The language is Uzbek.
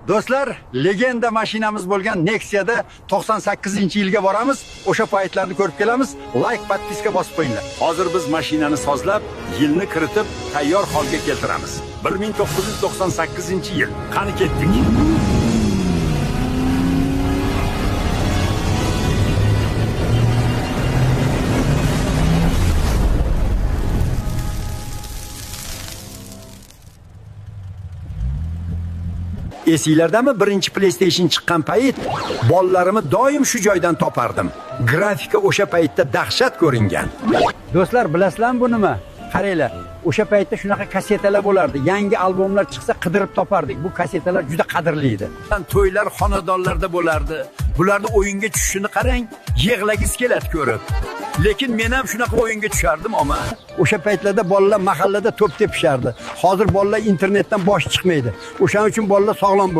Do'stlar, legenda mashinamiz bo'lgan Nexia'da 98-yilga boramiz. O'sha paytlarni ko'rib kelamiz. Like, podpiska bosib qo'yinglar. Hozir biz mashinani sozlab, yilni kiritib, tayyor holga keltiramiz. 1998-yil. Qani ketdik. Esinglardami birinchi PlayStation chiqqan payt bolalarimni doim shu joydan topardim. Grafika o'sha paytda dahshat ko'ringan. Do'stlar, bilasizlarmi bu nima? Qaranglar, o'sha paytda shunaqa kasetalar bo'lardi. Yangi albomlar chiqsa qidirib topardik. Bu kasetalar juda qadrli edi. To'ylar xonadonlarda bo'lardi. Bularni o'yinga tushishini qarang, yig'lagisi keladi ko'rib. Lekin men ham shunaqa o'yinga tushardim, omma. O'sha paytlarda bolalar mahallada to'p tepishardi. Hozir bolalar internetdan bosh chiqmaydi. O'shaning uchun bolalar sog'lom bo'lgan.